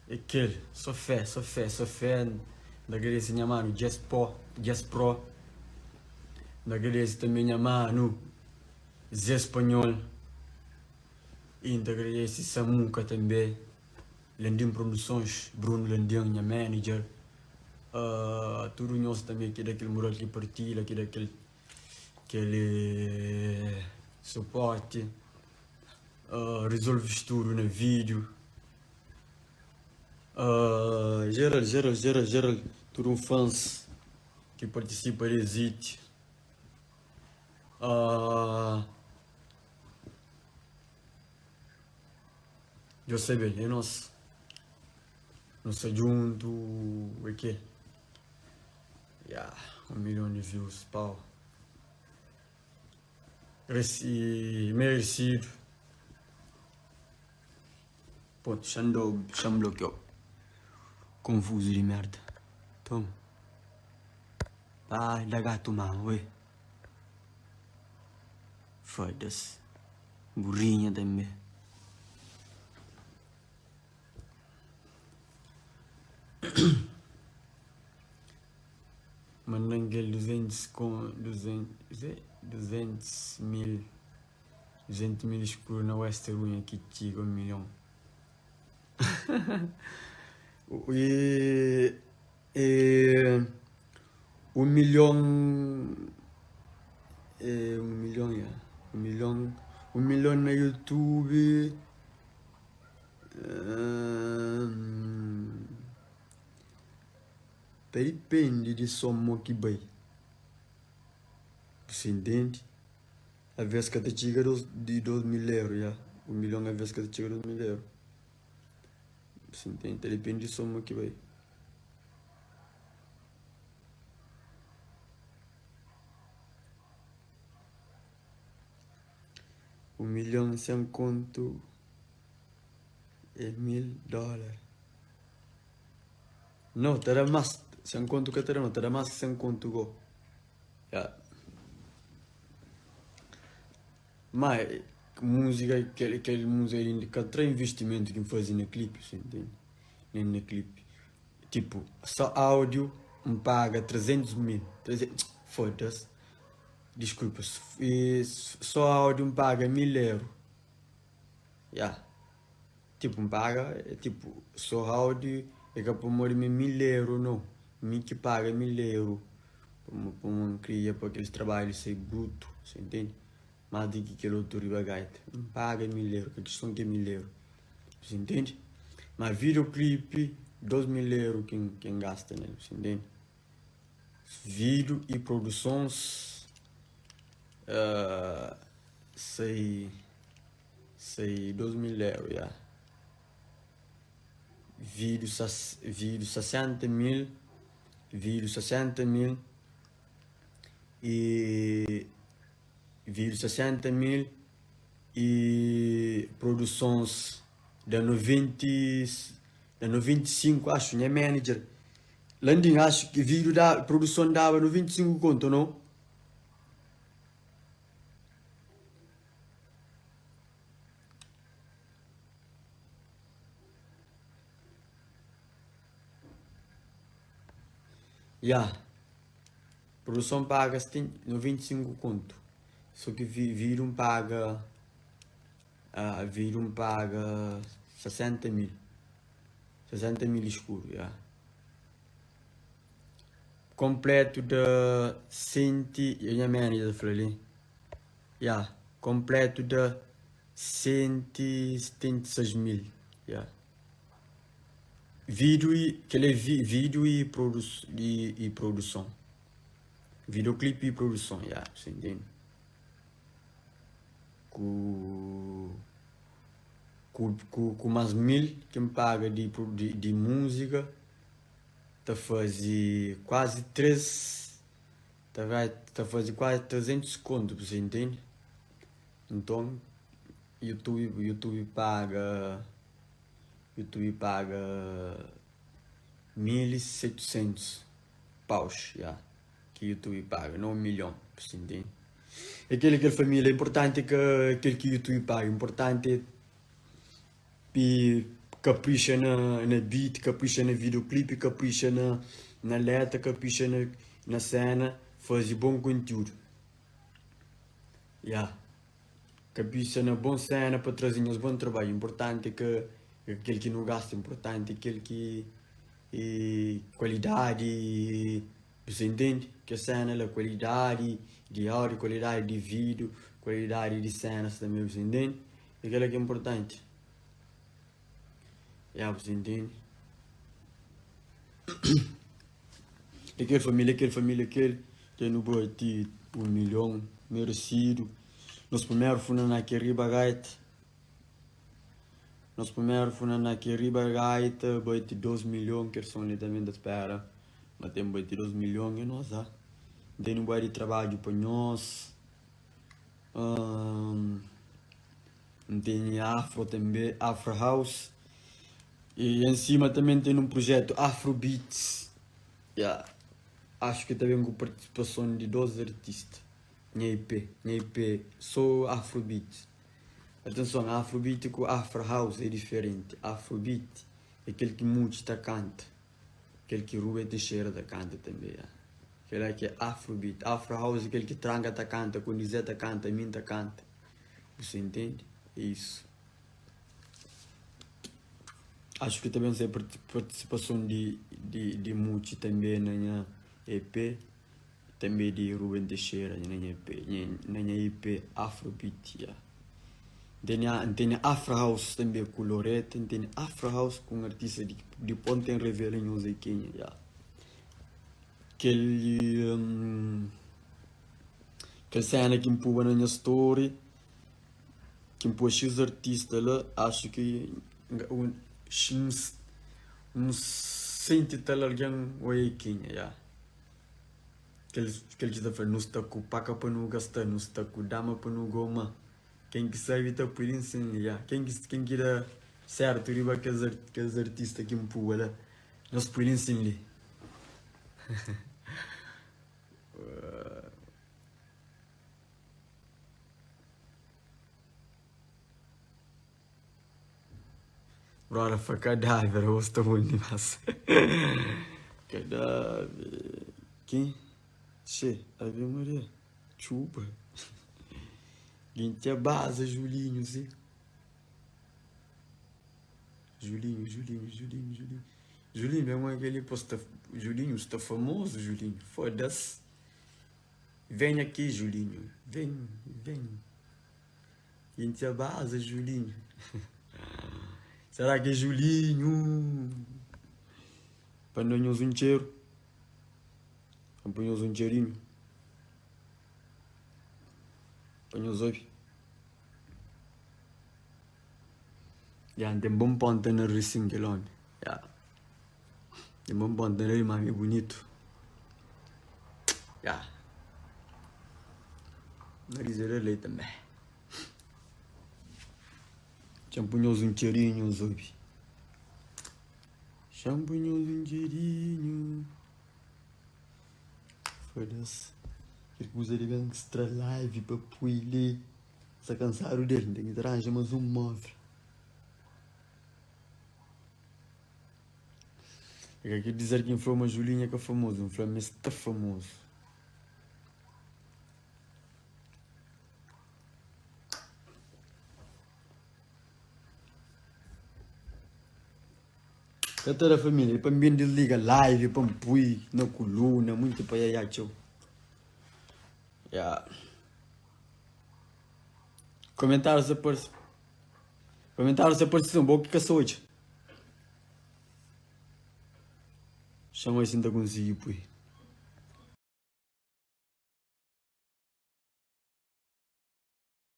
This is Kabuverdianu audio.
É kel, só fé, só fé, só fé. N ta agradese nha manu Jess Po, Jess Pro. N ta agradese tanbe nha manu Zé Spanhol. I N ta agradese Samuka tanbe, Landim Produções, Bruno Landim, nha manager. Tudu nhos tanbe ki da kel mural, ki partilha, ki da kel kel suporti. Resolve studu na vídeo. Geral, geral, geral, geral, tudu un fãs ki partisipa di es hit. Djo sabe, é nos. Nu sta djuntu, é ke? Ya, un milhon di views, pau. Merecido. Pô, xa-m da-u, xa-m blokiau. Konfuzu di merda. Toma. Ba da gatu mama, oi. Foda-se. Burrinha tanbe. Manda-m kel 200 kon, 200, 200 mil. 200 mil skuru na Western Union ki txiga 1 milhon. E, e, 1 milhon, e, 1 milhon, ya, 1 milhon, 1 milhon na YouTube, ta dipende di som mo ki bai, bu intende? Aves ka ta txiga di 2000 euro ya 1 milhon aves ka ta txiga 2000 euro si ntende ta depende di soma ki bai 1 milhon sen kontu é 1000 dólar no ta da mas sen kontu ka ta da no ta da mas ki sen kontu go. Ya. Ma múzika, kel kel múzika li ka tra investimentu ki N faze na klipi, si ntende? Nen na klipi. Tipu, só áudiu N paga 300 mil, foda-s, diskulpa, só áudiu N paga 1000 eru, ya. Tipu N paga, tipu, só áudiu é ka pamodi mi é 1000 eru, nau. Mi ki paga 1000 eru pamodi N kria pa kel trabadju sai brutu, sa intende? Más di ki kel otu riba gaita. N paga 1000 eru, ka kiston ki é 1000 eru, sa intende? Ma videoclipe, 2000 eru ki N gasta nel, sa intende? Vídeo i produsons sai. Sai 2000 euro ya Vídeo vídeo 60 mil Vídeo 60 mil E Vídeo 60 mil E produsons da 90 Da 95 axu nha manager Landin axu ki vídeo da produson daba 95 konto no? Ya, produson paga 95 kontu, so ki vídeo N paga, vídeo N paga 60 mil, 60 mil eskuru, ya. Konpletu da senti, nha manager ta fla li. Ya, konpletu da 176 mil, ya. Vídiu i, kel é vídiu i i produson. Videoclipe i produson, ya, sa intende? Ku ku ku ku más mil ki N paga di di múzika ta faze kuazi 3. Ta vai ta faze kuazi 300 kontu pa você intende nton youtube youtube paga youtube paga 1700 paus ya ki youtube paga não 1 milhon pa você intende é kel kel família importanti ka kel ki youtube paga importanti é pi. Kaprixa na na beat, kaprixa na videoclip, kaprixa na na letra, kaprixa na na sena, faze bon kontiúdu. Ya, kaprixa na bon sena pa traze nhos bon trabadju. Inportanti é ka kel ki nu gasta, inportanti é kel ki kualidadi, bu sa intende? Kes sena la, kualidadi di áudiu, kualidadi di vídiu, kualidadi di senas tanbe, bu sa intende? É kila ki é inportanti. Ya, bu sa intende? É kel família, kel família, kel Dja nu bati 1 milhon, meresidu Nos primeru funaná ki é riba gaita Nos primeru funaná ki é riba gaita Bati 2 milhon, kel son li tanbe N ta spera ma ten bati 2 milhon É nos ah N tene un bué di trabadju pa nhos N tene afro tanbe, afro house E en sima tanbe N tene un prujetu afro beats Ya, axu ki ta ben ku partisipason di 2 artista Nha EP, nha EP so afro beats Atenson, afro beat ku afro house é diferenti Afro beat é kel ki Mucci ta kanta Kel ki Rubem Teixeira ta kanta tanbe Ya. Kel-la ki é afrobeat. Afro house é kel ki Tranka ta kanta, Condizé ta kanta, mi N ta kanta. Bu sa intende? É isu. Axu ki ta ben ser partisipason di di di Mucci tanbe na nha EP, tanbe di Ruben Teixeira na nha EP, na nha EP Afrobeat, ya. N tene N tene Afro house tanbe ku Loreta, N tene Afro house ku un artista di dipos N ten revela nhos é kenha, ya. Kel kel sena ki N puba na nha story ki N poi xis artista la axu ki uns senti tal algen oia e kenha ya kel kel ki ta fla nu sta ku paka pa nu gasta nu sta ku dama pa nu goma ken ki sabi ta pui li nsin ya ken ki ken ki da sertu riba kes artista ki N puba la. Nhos pui li nsin li. Brother fla cadáver, o sta bom dimas. Cadáver. Quem? Che, Ave Maria. Txuba. Gente baza Julinho, sim. Julinho, Julinho, Julinho, Julinho. Julinho, mesmo aquele posta. Julinho, está famoso, Julinho. Foda-se. Vem aqui, Julinho. Vem, vem. Gente a base, Julinho. Será que é Julinho? Para nós um cheiro. Para nós um cheirinho. Para nós ouvir. Ya, N ten bon ponta na risin kel omi. Ya, ten bon ponta na ri, ma mi bunitu. Ya, nariz era lei tanbe. Txan pui nhos un txerinhu nhos obi. Txan pui nhos un txerinhu. Foda-se. Kel kuza li ben stra live pa pui li. Sta kansadu del, N ten ki ta ranja mas un móvel. É ka kel dizer ki N fla ma Julinho é ka famozu, N fla ma el sta famozu. Ka ta da família, é pa N ben disliga live, pa N pui na kuluna, munti pa iaiá txeu. Ya. Comentários ta parse Comentários ta parse son bo ki ka sa odja Xan oji si N ta konsigi pui.